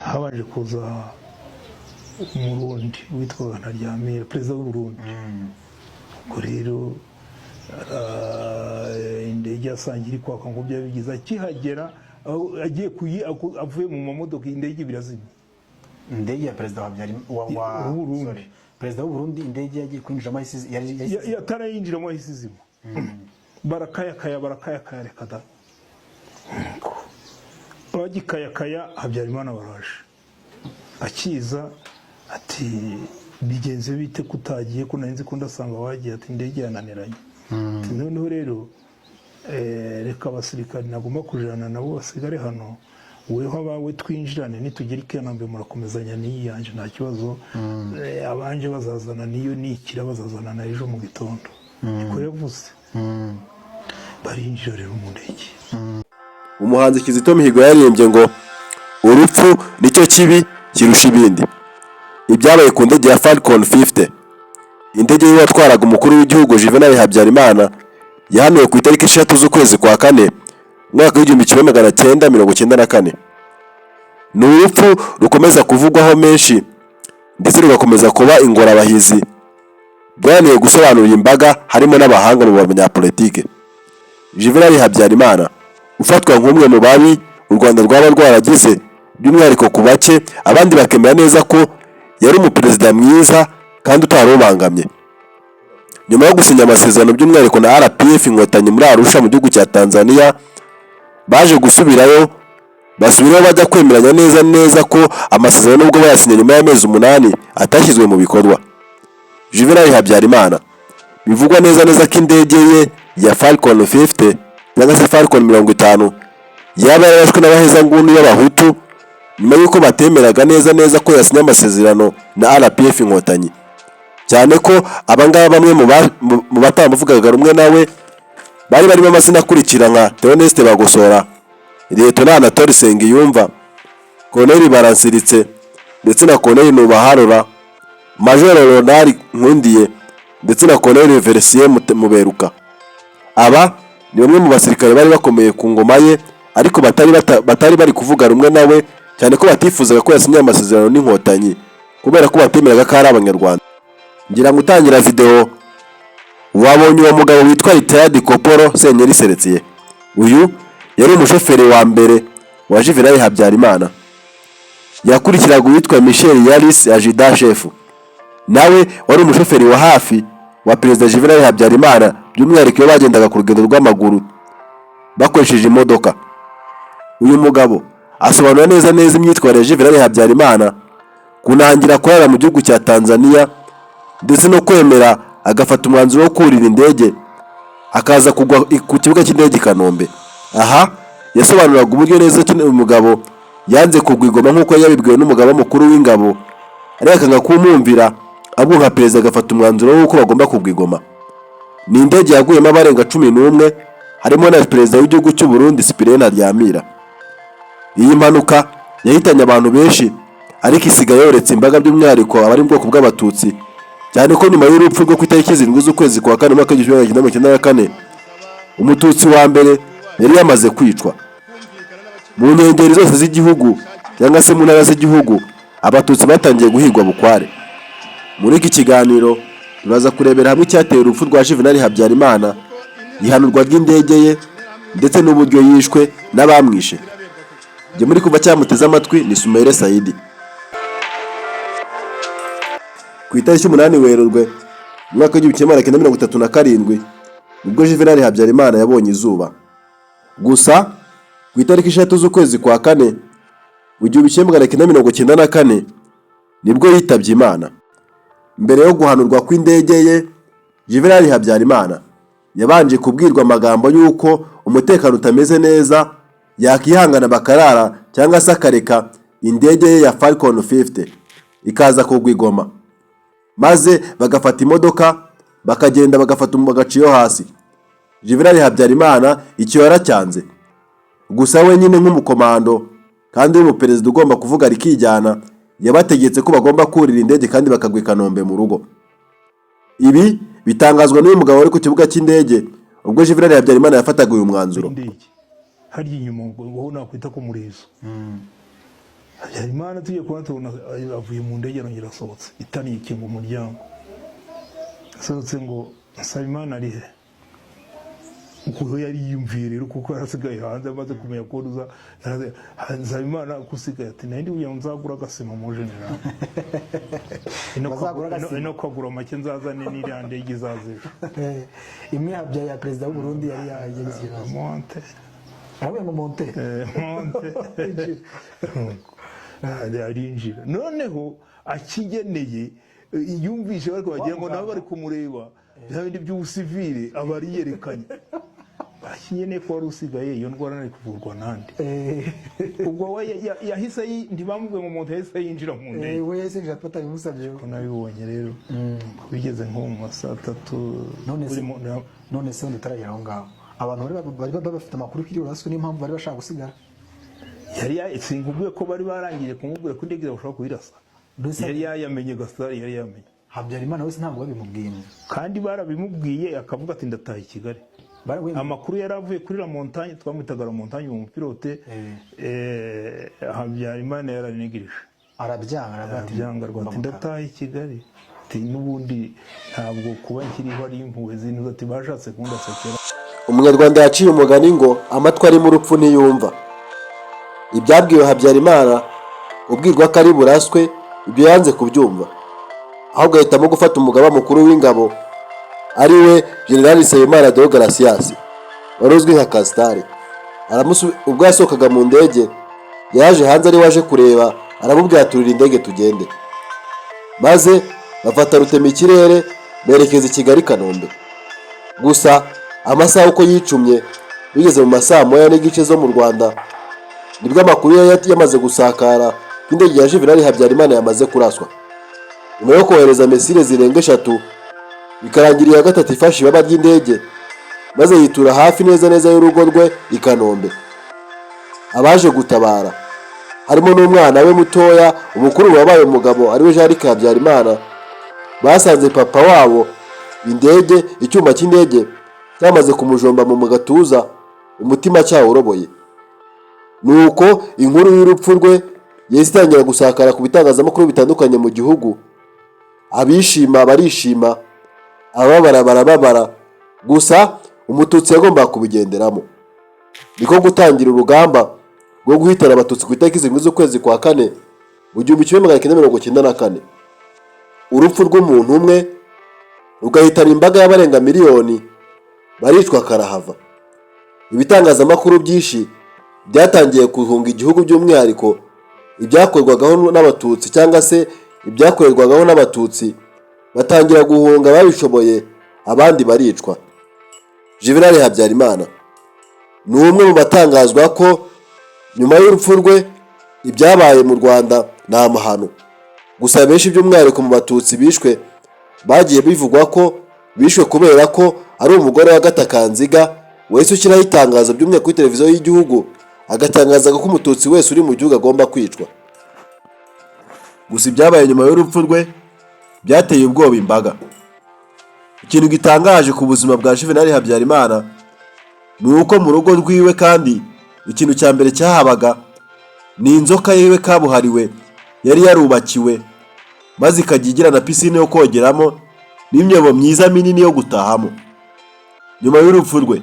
Habanje kuza Umurundi witwaga Ntaryamira, perezida w'Uburundi. Ubwo rero indege yasangiye iri kwaka, ngo byaba bigize akihagera, aho agiye avuye mu mamodoka, indege birazimye. Indege ya perezida wa Habyarimana wa W'Uburundi. Sorry. Perezida w'Uburundi, indege yagiye kwinjiramo Atarayinjiramo yahise izima. Barakayakaya, barakayakaya, reka da. Bagikayakaya, Habyarimana baraje. Akiza ati: "Bigenze bite ko utagiye, ko nari nzi ko ndasanga wagiye?" Ati: "Indege yananiranye." Ati: "Noneho rero reka abasirikari nagomba kujana nabo basigare hano, weho abawe twinjirane, nitugera i Kanombe murakomezanya n'iyi yanje, nta kibazo. Abanje bazazana niyo nikira, bazazana na ejo mu gitondo." Niko yavuze. Barinjira rero mu ndege. Umuhanzi Kizito Mihigo yaririmbye ngo urupfu nicyo kibi kirusha ibindi. Ibyabaye ku ndege ya Falcon 50, indege y'uwatwaraga umukuru w'igihugu Juvenal Habyarimana, yahanuwe ku itariki 3 z'ukwezi kwa kane, umwaka w'1994, ni urupfu rukomeza kuvugwaho menshi ndetse rugakomeza kuba ingorabahizi byananiye gusobanurira imbaga, harimo n'abahanga mu banyapolitike. Juvenal Habyarimana ufatwa nk'umwe mu babi u Rwanda rwaba rwaragize, by'umwihariko ku bake, abandi bakemera neza ko yari umuperezida mwiza kandi utari ubangamye. Nyuma yo gusinya amasezerano by'umwihariko na RPF Inkotanyi muri Arusha mu gihugu cya Tanzania, baje gusubirayo, basubirayo bajya kwemeranya neza neza ko amasezerano, nubwo bayasinye nyuma y'amezi 8, atashyizwe mu bikorwa. Juvenal Habyarimana bivugwa neza neza ko indege ye ya Falcon 50 cyangwa se Falcon 50 yaba yararashwe n'abahezanguni b'Abahutu nyuma y'uko batemeraga neza neza ko yasinye amasezerano na RPF Inkotanyi, cyane ko abangaba bamwe mu batamuvugaga rumwe nawe bari barimo amazina akurikira nka Theoneste Bagosora, Liyetona Anatole Nsengiyumva, Colonel Baransiritse ndetse na Colonel Nubaharora, Major Leonard Nkundiye ndetse na Colonel Felicien Muberuka. Aba ni bamwe mu basirikare bari bakomeye ku ngoma ye, ariko batari bari kuvuga rumwe nawe, cyane ko batifuzaga ko yasinye amasezerano n'Inkotanyi kubera ko batemeraga ko ari Abanyarwanda. Ngira ngo utangira video wabonye uwo mugabo witwa Retired Corporal Senyeri Seretse. Uyu yari umushoferi wa mbere wa Juvenal Habyarimana, yakurikiraga uwitwa Michel Yaris, adjudant chef, nawe wari umushoferi wa hafi wa Perezida Juvenal Habyarimana, by'umwihariko iyo bagendaga ku rugendo rw'amaguru bakoresheje imodoka. Uyu mugabo asobanura neza neza imyitwarire ya Juvenal Habyarimana, kunangira kurara mu gihugu cya Tanzania ndetse no kwemera agafata umwanzuro wo kurira indege akaza kugwa ku kibuga cy'indege i Kanombe. Aha yasobanuraga uburyo neza kino uyu mugabo yanze kugwa i Goma nk'uko yabibwiwe n'umugaba mukuru w'ingabo, ariko akanga kumwumvira, ahubwo nka perezida agafata umwanzuro w'uko bagomba kugwa i Goma. Ni indege yaguyemo abarenga 11, harimo na perezida w'igihugu cy'u Burundi Cyprien Ntaryamira. Iyi mpanuka yahitanye abantu benshi, ariko isigaye yoretse imbaga, by'umwihariko abari mu bwoko bw'Abatutsi, cyane ko nyuma y'urupfu rwo ku itariki 7 z'ukwezi kwa kane, umwaka w'1994, Umututsi wa mbere yari yamaze kwicwa. Mu nkengero zose z'igihugu cyangwa se mu ntara z'igihugu, Abatutsi batangiye guhigwa bukware. Muri iki kiganiro turaza kurebera hamwe icyateye urupfu rwa Juvenal Habyarimana, ihanurwa ry'indege ye ndetse n'uburyo yishwe n'abamwishe. Njye muri kuva cyamuteze amatwi ni Sumaire Saidi. Ku itariki 8 Werurwe, umwaka w'1937, nibwo Juvenal Habyarimana yabonye izuba. Gusa ku itariki 3 z'ukwezi kwa kane mu 1994 nibwo yitabye Imana. Mbere yo guhanurwa kw'indege ye, Juvenal Habyarimana yabanje kubwirwa amagambo y'uko umutekano utameze neza, yakihangana bakarara cyangwa se akareka indege ye ya Falcon 50 ikaza kugwa i Goma, maze bagafata imodoka bakagenda, bagafata agaciyo hasi. Juvenal Habyarimana icyo yaracyanze. Gusa we nyine nk'umukomando kandi w'umuperezida ugomba kuvuga rikijyana, yabategetse ko bagomba kurira indege kandi bakagwa i Kanombe mu rugo. Ibi bitangazwa n'uyu mugabo wari ku kibuga cy'indege ubwo Juvenal Habyarimana yafataga uyu mwanzuro. Indege harya inyuma ngo wowe nakwita ku murizo. Habyarimana tugiye kubona, tubona avuye mu ndege, arongera asohotse, itaniye ikinga umuryango, asohotse ngo: "Nsabimana ari he?" Kuko yari yiyumviye rero, kuko yarasigaye hanze amaze kumenya ko uza. "Nsabimana ko usigaye?" Ati: "Nari ndi kugira ngo nzagure agasima mu general." Bazagura agasima. Ino kagura make, nzazane n'iriya ndege izaza ejo. Imwe habya ya perezida w'u Burundi yari yagize ikibazo. Monte. Aravuga ngo: "Monte." Monte. Arinjira. Noneho akigeneye, yumvise bari bagira ngo nabo bari kumureba, bya bindi by'ubusivile, aba ariyerekanye. Bakinyeneye ko wari usigaye, iyo ndwara nari kuvurwa nande? Ubwo we yahise ntibamubwiye ngo umuntu, yahise yinjira mu ndege. We yahise yinjira batabimusabye. Ko nabibonye rero bigeze nko mu ma 3:00. None se buri none se wenda utaragera aho ngaho, abantu bari bafite amakuru ko iri buraswe, n'impamvu bari bashaka gusigara? Sinkubwiye ko bari barangije kumubwira ko indege bashobora kuyirasa? Mbese Yari yayamenye, Gasitari yari yamenye. Habyarimana wese ntabwo babimubwiye? Kandi barabimubwiye, akavuga ati: "Ndataha i Kigali." Baravuye. Amakuru yari avuye kuri La Montagne, twamwitaga La Montagne, umupilote. Habyarimana yaranigirije. Arabyanga, aravuga ati: Arabyanga rwose, ati: "Ndataha i Kigali." Ati: "N'ubundi ntabwo kuba nkiriho ari impuhwe z'intuza." Ati: "Bashatse kundasa kera." Umunyarwanda yaciye umugani ngo amatwi arimo urupfu ntiyumva. Ibyabwiwe Habyarimana, ubwirwa ko ari buraswe, ibyo yanze kubyumva, ahubwo ahitamo gufata umugaba mukuru w'ingabo, ari we Generali Nsabimana Deogratias wari uzwi nka Kasitari. Ubwo yasohokaga mu ndege, yaje hanze ari we waje kureba, aramubwira: "Turira indege tugende." Maze bafata rutemikirere berekeza i Kigali, Kanombe. Gusa amasaha uko yicumye, bigeze mu ma 1:30 zo mu Rwanda, nibwo amakuru yari yamaze gusakara ko indege ya Juvenal Habyarimana yamaze kuraswa, nyuma yo kohereza missile zirenga eshatu, bikarangira iya gatatu ifashe ibaba ry'indege, maze yitura hafi neza neza y'urugo rwe i Kanombe. Abaje gutabara, harimo n'umwana we mutoya, umukuru wabaye umugabo, ariwe Jean Luc Habyarimana, basanze papa wabo indege, icyuma cy'indege cyamaze kumujomba mu gatuza, umutima cyawuroboye. Nuko inkuru y'urupfu rwe yahise itangira gusakara ku bitangazamakuru bitandukanye mu gihugu. Abishima barishima, ababara barababara. Gusa Umututsi yagombaga kubigenderamo, niko gutangira urugamba rwo guhitana Abatutsi ku itariki 7 z'ukwezi kwa kane mu 1994. Urupfu rw'umuntu umwe rugahitana imbaga y'abarenga miliyoni, baricwa karahava. Ibitangazamakuru byinshi byatangiye guhunga igihugu, by'umwihariko ibyakorwagaho n'Abatutsi cyangwa se ibyakorerwagaho n'Abatutsi, batangira guhunga babishoboye, abandi baricwa. Juvenal Habyarimana ni umwe mu batangazwa ko nyuma y'urupfu rwe ibyabaye mu Rwanda ni amahano. Gusa benshi, by'umwihariko mu Batutsi bishwe, bagiye bivugwa ko bishwe kubera ko ari umugore wa Gatakanziga wahise ushyiraho itangazo, by'umwihariko kuri televiziyo y'igihugu, agatangaza ko Umututsi wese uri mu gihugu agomba kwicwa. Gusa ibyabaye nyuma y'urupfu rwe byateye ubwoba imbaga. Ikintu gitangaje ku buzima bwa Juvenal Habyarimana ni uko mu rugo rwiwe kandi ikintu cya mbere cyahabaga ni inzoka yiwe kabuhariwe yari yarubakiwe, maze ikajya igira na pisine yo kogeramo n'imyobo myiza minini yo gutahamo. Nyuma y'urupfu rwe,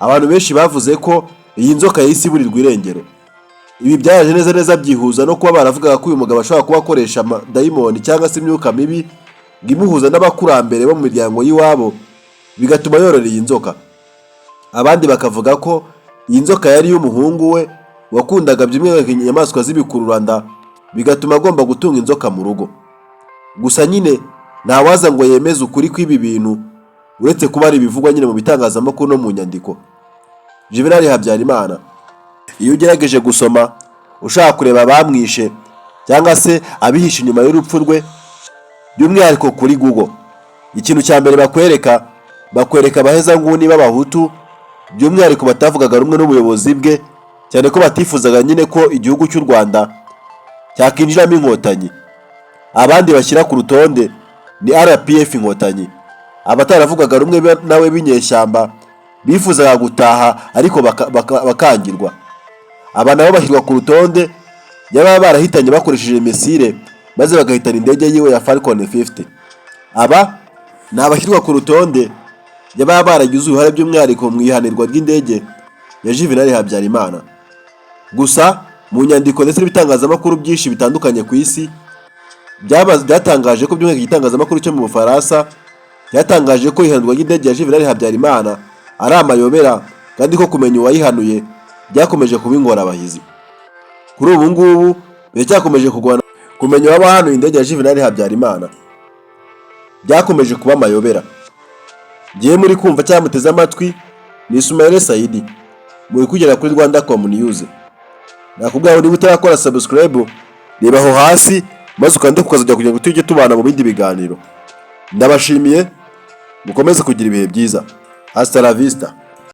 abantu benshi bavuze ko iyi nzoka yahise iburirwa irengero. Ibi byaje neza neza byihuza no kuba baravugaga ko uyu mugabo ashobora kuba akoresha amadayimoni cyangwa se imyuka mibi ngo imuhuza n'abakurambere bo mu miryango y'iwabo, bigatuma yorora iyi nzoka. Abandi bakavuga ko iyi nzoka yari iy'umuhungu we wakundaga by'umwihariko inyamaswa z'ibikururanda, bigatuma agomba gutunga inzoka mu rugo. Gusa nyine ntawaza ngo yemeze ukuri kw'ibi bintu, uretse kuba ari ibivugwa nyine mu bitangazamakuru no mu nyandiko. Juvenal Habyarimana, iyo ugerageje gusoma ushaka kureba abamwishe cyangwa se abihishe inyuma y'urupfu rwe, by'umwihariko kuri Google, ikintu cya mbere bakwereka, bakwereka abahezanguni b'Abahutu, by'umwihariko batavugaga rumwe n'ubuyobozi bwe, cyane ko batifuzaga nyine ko igihugu cy'u Rwanda cyakinjiramo Inkotanyi. Abandi bashyira ku rutonde ni RPF Inkotanyi, abataravugaga rumwe nawe b'inyeshyamba bifuzaga gutaha ariko bakangirwa. Aba nabo bashyirwa ku rutonde. y'ababa barahitanye bakoresheje missile, maze bagahitana indege yiwe ya Falcon 50. Aba ni abashyirwa ku rutonde y'ababa baragize uruhare by'umwihariko mu ihanirwa ry'indege ya Juvenal Habyarimana. Gusa mu nyandiko ndetse n'ibitangazamakuru byinshi bitandukanye ku isi byatangaje ko, by'umwihariko igitangazamakuru cyo mu Bufaransa cyatangaje ko ihanurwa ry'indege ya Juvenal Habyarimana ari amayobera, kandi ko kumenya uwayihanuye byakomeje kuba ingorabahizi. Kuri ubu ngubu biracyakomeje kugorana kumenya uwaba wahanuye indege ya Juvenal Habyarimana, byakomeje kuba amayobera. Ngiye muri kumva cyangwa muteze amatwi ni Ismail Saidi, muri kugera kuri Rwanda Com News. Nakubwira ngo niba utarakora subscribe, reba aho hasi maze ukande kukazajya kugira ngo tujye tubana mu bindi biganiro. Ndabashimiye, mukomeze kugira ibihe byiza. Hasta la vista.